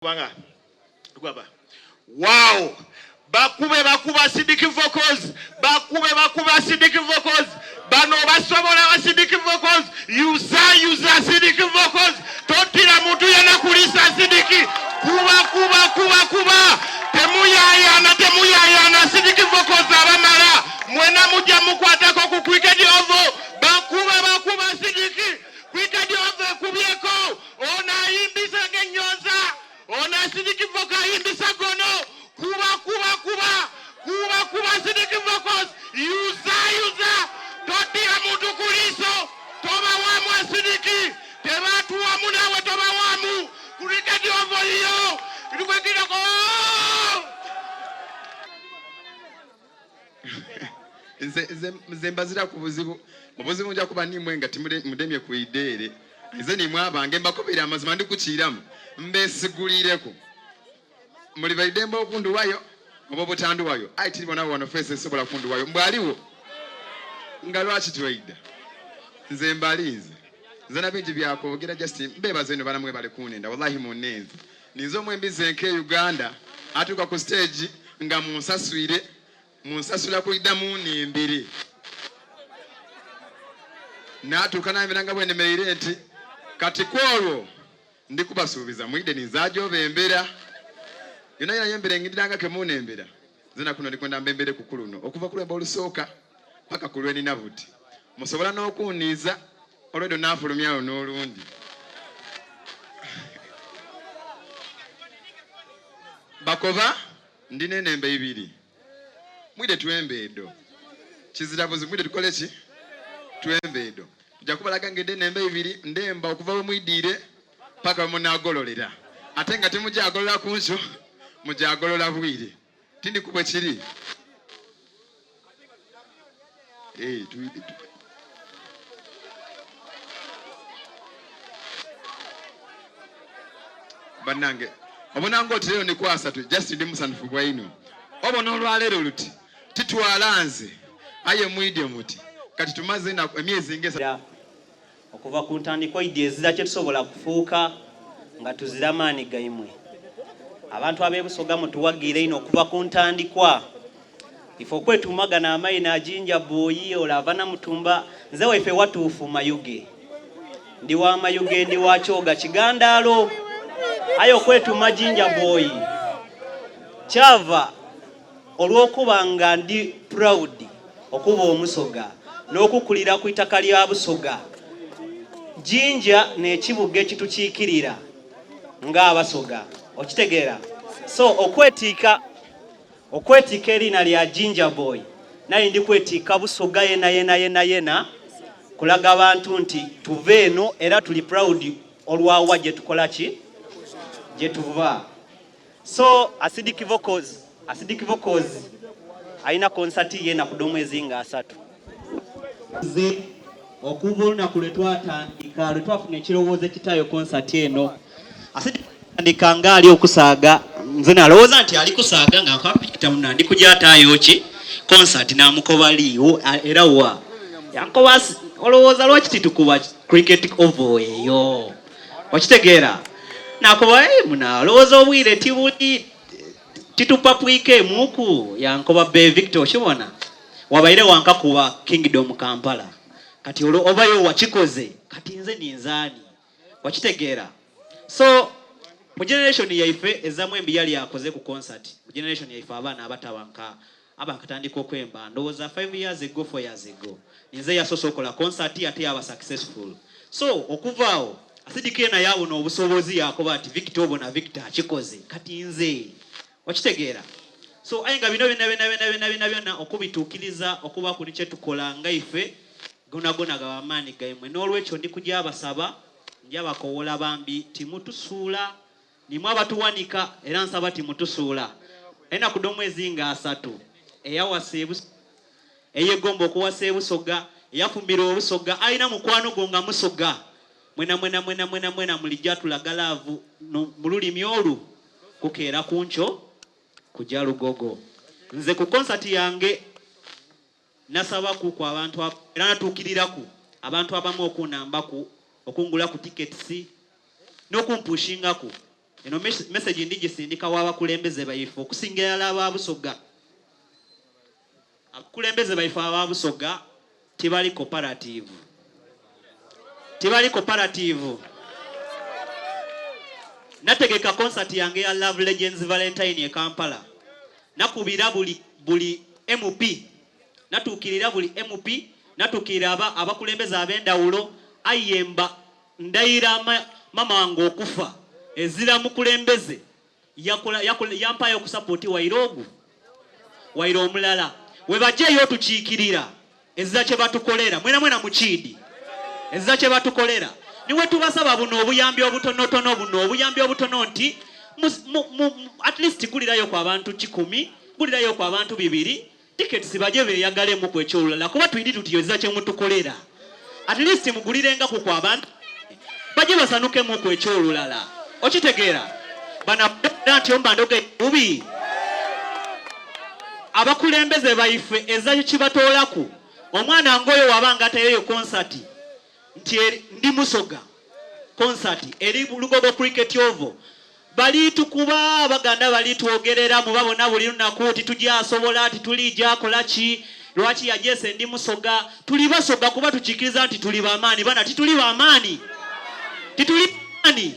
Kubanga gwaba. Wow! Bakube bakuba acidic vocals. Bakube bakuba acidic vocals. Bano basobola acidic vocals. Yuza yuza acidic vocals. Totira muntu yena kulisa acidic. Kuba kuba kuba kuba. Temuyayana temuyayana acidic vocals abamala. Mwena mujja mukwatako ku cricket oval. Bakuba bakuba acidic. Cricket oval ekubyeko. Ono ayimbisa ng'ennyonza, ono Acidic Vocal ayimbisa gono, kuba kuba kuba kuba kuba Acidic Vocals, yuza yuza, toddira muntu ku liiso, tobawaamu Acidic, tebatuwamu naawe tobawaamu, Cricket Oval yiyo, tukwegirako. Nze, nze, nze mbazira ku buzibu. Obuzibu nja kuba n'imwe nga timudemye ku ideere. Nze n'imwe abange mbakobere amazima ndi kukiiramu, mbeesiguliireku. Muli ba idembe okundhuwayo oba obutandhuwayo, aye tiribonagho wano feesi esobola kundhuwayo. Mbu aligho? Nga lwaki twaidha? Nze mbalinze. Nze na bingi bya kwogera just mbeebaza inho bana mwebale kunenda wallahi munnenze. Ninze omwembi zenka e Uganda atuuka ku stage nga munsaswire Munsasula kwidha muunhimbire. Naatuuka naamira nga bwe nemereire nti, Kati ku olwo ndi kubasuubiza mwidhe ninze aja obembera. Yonayona ye mbeere ngidhiranga ke muunembera. Nzena kuno ndi kwenda mbembereku ku luno okuva ku lwembo olusooka paka ku lwenina buti. Musobola n'okuuniiza olwedho naafulumyagho n'olundi. Bakoba ndi n'enembe ibiri. Mwidhe twembe edho. Kizira buzibu mwidhe tukole ki? Twembe edho. Nja kubalaga nga edho enembe ibiri ndhemba okuva we mwidhiire paka we munaagololera. Ate nga timugyagolola ku nkyo, mugyagolola bwire. Tindiku bwe kiri? Eh, Bannange obona ng'oti leero ni kwasatu just ndi musanhufu bwa inho. Obona olwaleero luti titwala nze aye mwidye muti kati tumaze enaku emyezi nga esatu. Okuva ku ntandikwa oidhi ezira kye tusobola kufuuka nga tuzira maani gaimwe. Abantu ab'e Busoga mutuwagiire inho okuva ku ntandikwa. Ife okwetuuma gano amaina Jinja Bboyi, ole ava Namutumba, nze waife watuufu Mayuge. Ndi wa Mayuge, ndi wa Kyoga Kigandaalo. Aye okwetuuma Jinja Bboyi kyava Olw'okuba nga ndi proud okuba Omusoga n'okukulira ku itaka lya Busoga, Jinja n'ekibuga ekitukiikirira ng'Abasoga. Okitegeera? So okwetiika okwetiika eriina lya Jinja Boy naye ndi kwetiika Busoga yena yena yena yena kulaga bantu nti tuva eno era tuli proud olwawa gye tukola ki gye tuva. So Acidic Vocals, Acidic Vocals alina concert ye enaku dh'omwezi nga asatu. Nze okuva olunaku lwe twatandika lwe twafuna ekirowoozo ekitaayo concert eno Acidic atandika nga ali okusaaga nze nalowooza nti ali kusaaga nga nkwapikita muna ndi kuja ataayo ki concert namukoba liiwo era wa yankoba olowooza lwaki titukuba cricket oval eyo Okitegeera? Nakoba, Ei muna, olowooza obwire tibuli titupapwike emuuku? Yankoba, Bbe Victor, okibona? Wabaire wankakuba Kingdom Kampala. Kati olwo obayo wakikoze. Kati nze ninze ani? Okitegeera? So, mu generation yaife, ezamu embi yali akoze ku concert. Mu generation yaife abaana abataba nka Abakatandika okwemba ndowoza five years ago four years ago ninze eyasose okola concert ate yaba successful so okuva awo Acidic yena yabona obusobozi yakoba ati Victor obona Victor akikoze kati nze okitegeera so aye nga bino byona byona byona byona byona byona okubitukiriza okubaku ni kyetukola nga ife gonagona gaba amaani gaimwe nolwekyo ndi kuja basaba nja bakowola bambi timutusuula Nimwe abatuwanika era nsaba timutusuula. Enaku dh'omwezi nga asatu, eyawasa e Busoga, eyegomba okuwasa e Busoga, eyafumbirwa Obusoga, alina mukwano gwo nga Musoga, mwenamwena mwenamwena mwena mulija tulaga laavu mu lulimi olu kukeera ku nkyo kuja Lugogo. Nze ku konsati yange nasabaku ku abantu era natuukiriraku abantu abamu okunambaku, okungulaku tickets n'okumpushingaku. Eno message ndigisindika wa bakulembeze baife okusingira irala aba Busoga. Abakulembeze baife aba Busoga tibali cooperative. Tibali cooperative. Nategeka concert yange ya Love Legends Valentine e Kampala. Nakubira buli buli MP. Natuukirira buli MP, natuukirira aba abakulembeze ab'endawulo aye mba Ndayira mama wange okufa ezira mukulembeze yakola yakola yampayo ku support waire ogu waire omulala webaja eyo otukiikirira ezira kyebatukolera mwena mwena mukiidi ezira kyebatukolera niwe tubasaba buno obuyambi obutonotono buno obuyambi obutono nti mu, mu, at least gulirayo ku abantu kikumi gulirayo ku abantu bibiri Tickets baje beyagalemuku ekyolulala kuba twidi tuti ezira kyemutukolera at least mugulirengaku ku abantu baje basanukemuku ekyolulala okitegeera bana nti omba ndoga bubi abakulembeze baife eza kibatoolaku omwana ngoyo waba nga atayeyo concert nti ndi musoga concert eri Lugogo Cricket Oval Balitukuba, Abaganda balitwogerera mubabona buli lunaku titugyasobola, tituliija kola ki, lwaki yagyese ndi Musoga. Tuli Basoga kuba tukikiriza nti tuli bamaani. Bana tituli bamaani? Tituli bamaani?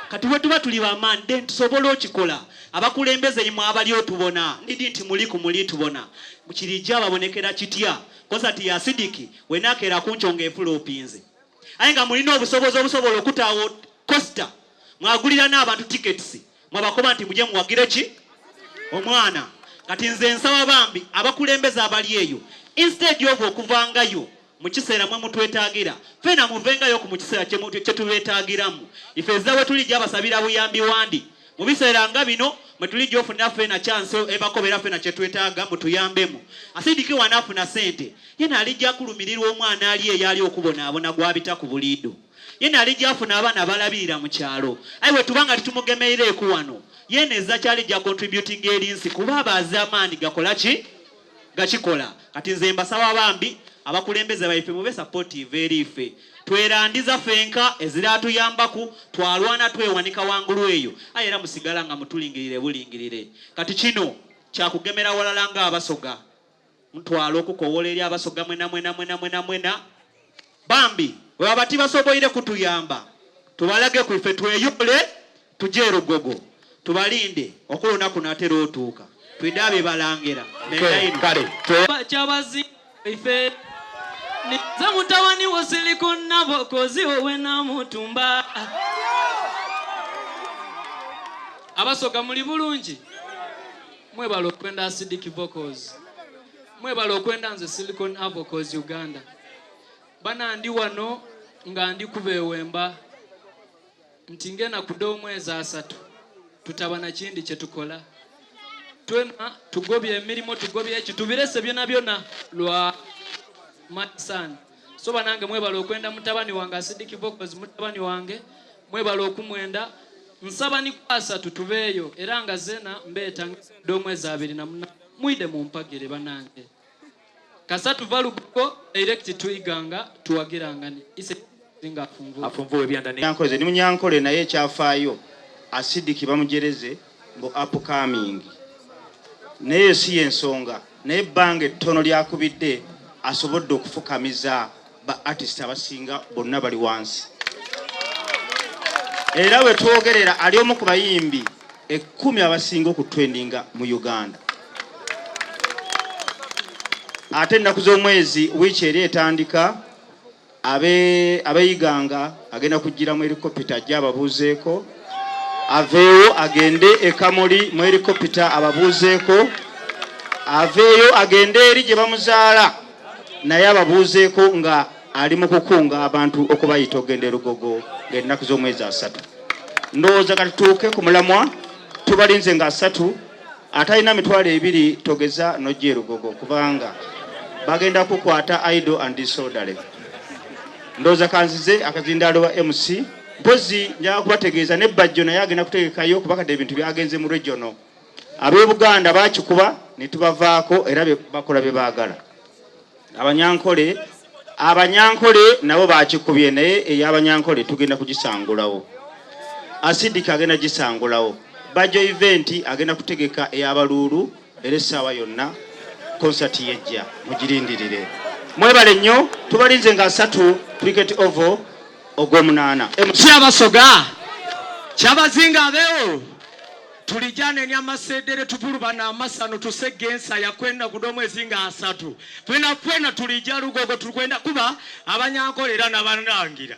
Kati bwetuba tuli bamaani then tusobola okikola. Abakulembeze imwe abali otubona, ndidi nti muliku mulitubona. Kirija babonekera kitya? Konsati ya Sidiki wenakeera kunkyo nga efulopinze. Aye nga mulina obusobozi obusobola okutaawo coaster Mwagulira n'abantu tickets mwabakoba nti muje muwagire ki omwana. Kati nze nsaba bambi abakulembeze abali eyo instead of okuvangayo mukiseera mwe mutwetagira fena muvengayo ku mukiseera kyetubetagiramu ife ezira wetulija basabira buyambi wandi mubiseera nga bino mwetulija ofunira fena chance ebakobera fena kyetwetaga mutuyambemu asidiki wanafuna sente yena alija kulumirirwa omwana ali eyo ali okubonaabona gwabita ku buliido. Yeena alija afuna abaana abalabirira mu kyalo. Aye bwetuba nga titumugemeireeku wano, yeena ezira ky'alija contributinga eri nsi kuba aba aze amaani gakola ki? Gakikola. Kati nze mbasaba bambi abakulembeze baife mube supportive eri ife. Twerandiza fenka, ezira atuyambaku, twalwana twewanika wangulu eyo aye era musigala nga mutulingirire bulingirire. Kati kino kya kugemera walala nga Abasoga. Ntwala okukowoola eri Abasoga mwena mwena mwena mwena mwena. Bambi bwebaba tibasoboire kutuyamba tubalageku ife tweyole tuje e Lugogo tubalinde okuba olunaku natera otuuka twidha bibalangera. Nenda inho. Kale. Kyabazinga waife ninze mutabani wo Silicon owe Namutumba. Abasoga muli bulungi? Mwebale okwenda Acidic Vocals. Mwebale okwenda nze Silicon Vocals Uganda. Bana ndi wano nga ndi kubewemba nti ngena kuda omwezi asatu tutaba na kindi kyetukola twena tugobye emirimo tugobye eki tubirese byona byona lwa my son so banange mwebale okwenda mutabani wange Acidic Vocals mutabani wange mwebale okumwenda Nsaba ni ku asatu tubeeyo era nga zena mbeeta ng'edh'omwezi 28 mwidhe mumpagire banange. Kasita tuva Lugogo direct to Iganga tuwagirangane. Ise nga afunvubye. Afunvubye ebyanda ne. Nyankole nze ndi munyankole naye ekyafaayo acidic bamujereze mbu upcoming naye eyo si yensonga naye ebbanga ettono lyakubidde asobodde okufukamiza ba artist abasinga bonna bali wansi era wetwogerera ali omu ku bayimbi ekkumi abasinga okutrendinga mu Uganda ate ennaku z'omwezi wiiki eri etandika abeyiganga agenda kujjira mu helicopter ajje ababuuzeeko aveewo agende e Kamuli mu helicopter ababuuzeeko aveeyo agende eri gye bamuzaala naye ababuuzeeko nga ali mu kukunga abantu okubayita okugenda e Lugogo ng'ennaku z'omwezi asatu. Ndowooza katutuuke ku mulamwa tubalinze nga asatu atalina mitwalo ebiri togeza n'ojja e Lugogo kubanga bagenda kukwata idle and disorderly. Ndowooza kanzize akazindaalo wa MC mpozi njagala kubategeeza ne Bajjo naye agenda kutegekayo kuba kati ebintu byagenze mu regional. Ab'e Buganda bakikuba ne tubavaako era bakola bye baagala. Abanyankole Abanyankole nabo bakikubye naye ey'Abanyankole tugenda kugisangulawo. Acidic agenda gisangulawo. Bajjo event agenda kutegeka ey'abaluulu era essaawa yonna concert yejja mugirindirire. Mwebale nnyo tubalinze nga asatu Cricket Oval ogw'omunaana. Kyabasoga Kyabazinga abeewo tulijanenia amasedere tuvulubana amasano tusega ensaya kwena guno omwezi nga asatu fena fena tulija lugogo tulikwenda kuba abanyankole era nabanangira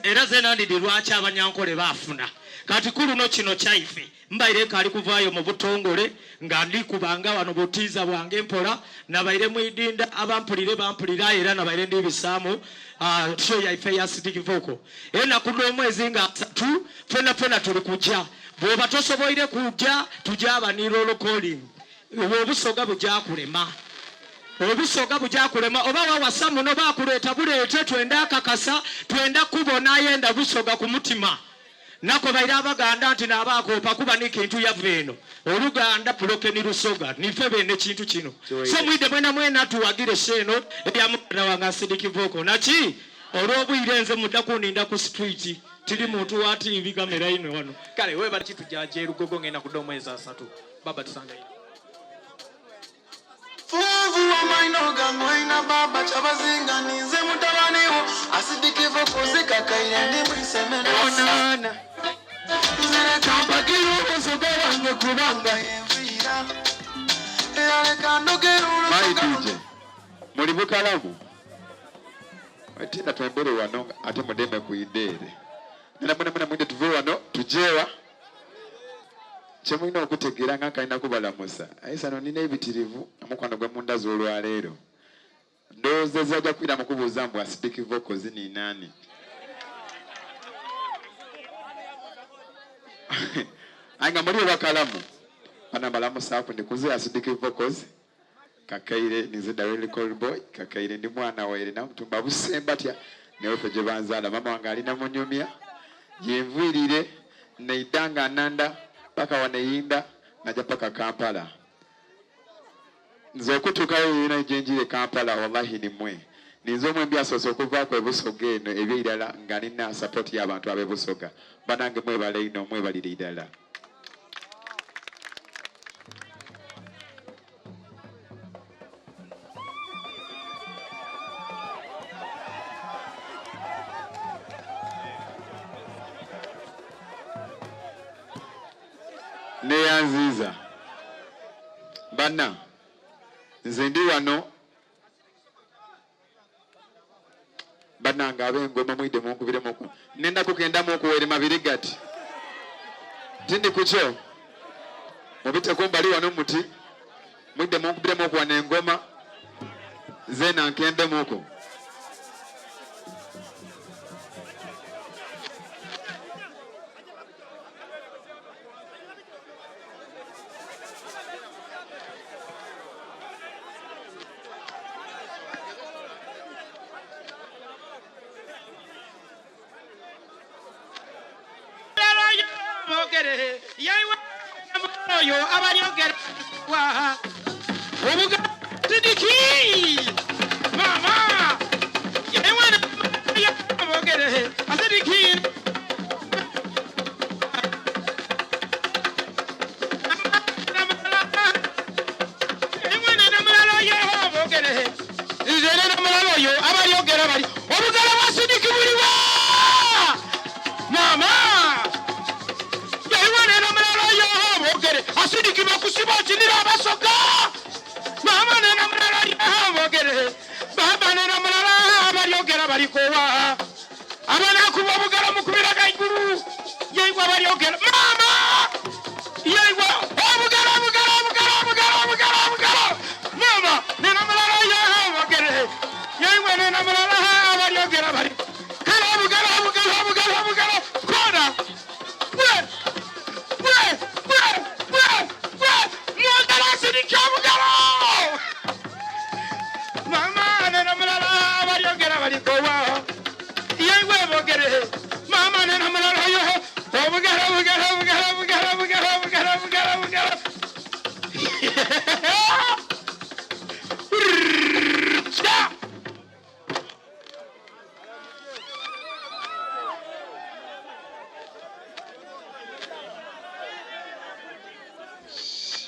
era zena ndidi lwaki abanyankole bafuna kati kuluno kino kyaife Mbaire nkaali kuvaayo mu butongole nga ndi kubanga wano butiiza bwange mpola. Nabaire mu idinda abampulire bampulira aye era nabaire ndi bisaamu show yaife eya Acidic Vocal. Enaku dh'omwezi nga asatu fenafena tuli kuja. Bwoba tosoboire kuja tujaaba ni roll calling. Obwo obusoga buja kulema. Obusoga buja kulema. Oba wawasa muno bakuleeta buleete twenda akakasa twenda kubona ayenda busoga ku mutima. Nakobaire Abaganda nti naabakoopa kuba ni kintu yava eno. Oluganda pulokeni Lusoga nife beene kintu kino. So mwidhe mwenamwena tuwagire show eno eya muganda wange Acidic Vocal. Naki? Olw'obwire nze mudha kuninda ku street. Tiri muntu wa TV kamera inho wano. Kale webale kitujaja e Lugogo ng'enaku dh'omwezi asatu. Baba tusangayo. Fuuvu wamaino gangoina baba kyabazinga ninze mutabani wo asidikivu kuzikakaire ndi mwisemero onana nze leka mpagire obusoga wange kubanga yenviira era leka ndogere My olusoga DJ, muli bukalamu? Tinda twembere wano ate mudeme kuideere. Nena muna muna mwide tuve wano tujewa. Kyemulina okutegeera nga nkalina kubalamusa aye sano nina ebitirivu omukwano gwe mundaze olwaleero ndowooza ezaja kwira mukubuuza mbu acidic vocals ninani aye nga muli bakalamu bana mbalamusaaku ndikuze acidic vocals Kakaire ninze Darrell Call Boy Kakaire ndi mwana waire namutumba busembatya newefe gyebanzaala mama wange alina munyumya yenviirire neida nga nanda paka waneyinda naja paka Kampala nze okutuukayo yena gyenjire Kampala wallahi nimwe ninze omwembi asoose okuvaako e Busoga eno ebyeirala nga nina support y'abantu abe Busoga banange mwebale ino mwebalire irala. Neyanziiza banna nze ndi wano Banange abengoma mwide munkubiremuku nenda kugendamu okuwere mabiri gati tindi kukyo mubite kumbali wano muti mwide munkubiremu okuwana engoma zena nkembemuku. Oyo abalyogera obugatidiki mama bogere asidiki nze era namulala oyo abalyogera bali obugala bwa sidiki buliwa mama yaliwo nenamulala oyo bogere asidiki bakusiba okinira abasoga mama nenamulala oyo bogere baba nenamulala abalyogera balikowa Abanakuba obugalo mukubira ghaigulu yeigwa balyogera maama yeigwa obugalo obugalo obugalo obugalo obugalo obugalo maama nena mulala yogere yeigwa nena mulala abalyogera bali kale.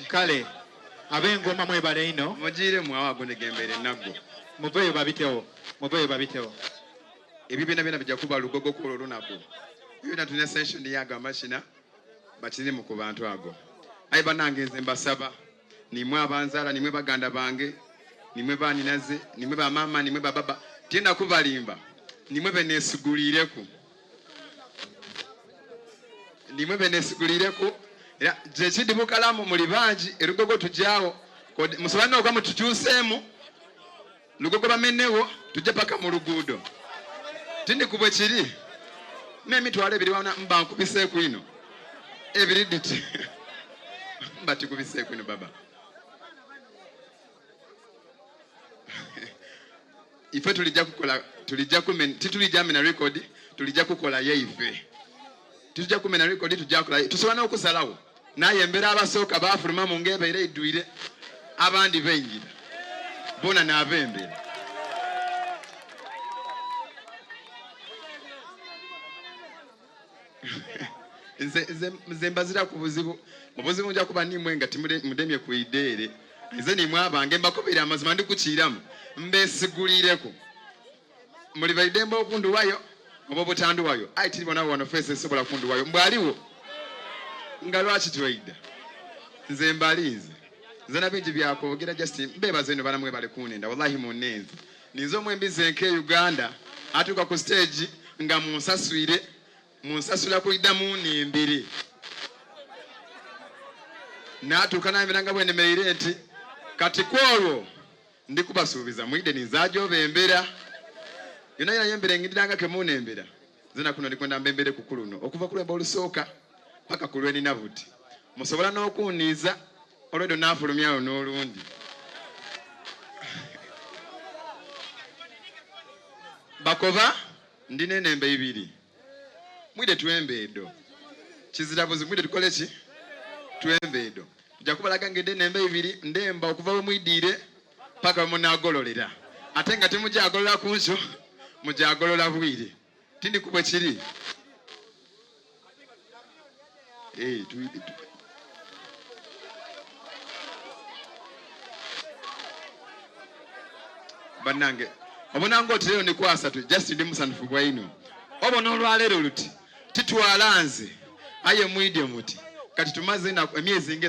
Kale ab'engoma mwebale inho. Mugiiremu awo ago negembeire naggo. Muveeyo babitewo, muveeyo babitewo. Ebyo byonabyona bija kuba lugogo ku olwo olunaku. Ebyo byona tulina session yago amakina bakirimu ku bantu ago. Aye banange nze mbasaba nimwe abanzaala nimwe baganda bange nimwe baninaze nimwe ba maama nimwe ba baba tiyenda kubalimba nimwe benesiguliireku nimwe benesiguliireku era gyekindi bukalamu muli bangi erugogo tugyawo musobola nokuba mutukyuseemu Lugogo bamenewo tuje paka mu luguudo. Tindi ku bwe kiri n'emitwalo ebiri wana mba nkubiseeku inho ebiri diti mba tikubiseeku inho baba. Ife tulija kukola tulija kumen titulija mena record tulija kukola yaife. Tituja kumena record tuja kola tusobola n'okusalawo. Naye embera abasooka baafulumamu ng'ebaire eidhwire, abandi baingira, boona n'ab'embere. Nze, nze, nze mbazira ku buzibu. Obuzibu nja kuba nimwe nga timudemye ku ideere. Nze nimwe abange mbakobere amazima ndi kukiiramu, mbeesiguliireku. Muli baidembe okunduwayo oba obutanduwayo, aye tiribonawo wano feesi esobola kunduwayo. Mbu aliwo nga lwaki twaidha? Nze mbalinze. Nze na bingi bya kwogera just mbebaza inho bana mwebale kunenda wallahi munenze. Ninze omwembi zenka e Uganda atuuka ku stage nga munsaswire munsasula kwidha munembere. Natuuka nambera nga bwenemereire nti kati kwolwo Ndi kubasuubiza mwidhe ni nzaaja obembera. Yonayona ye mbere ngidhiranga ke muunembera. Nzena kuno ndi kwenda mbembereku ku luno okuva ku lwembo olusooka paka ku lwenina buti. Musobola n'okuuniiza olwedho naafulumyagho n'olundi. Bakoba, Ndi n'enembe ibiri. Mwidhe twembe edho. Kizira buzibu mwidhe tukole ki? Twembe edho. Nja kubalaga nga edh'enembe eibiri ndhemba okuva we mwidhiire paka we munaagololera. Ate nga timugyagolola ku nkyo, mugyagolola bwire. Tindi ku bwe kiri? Eh, Bannange, obona ng'oti leero ndi ku asatu, just ndi musanhufu bwa inho. Obona olwaleero luti, titwala nze, aye mwidye muti kati tumaze enaku emyezi nga.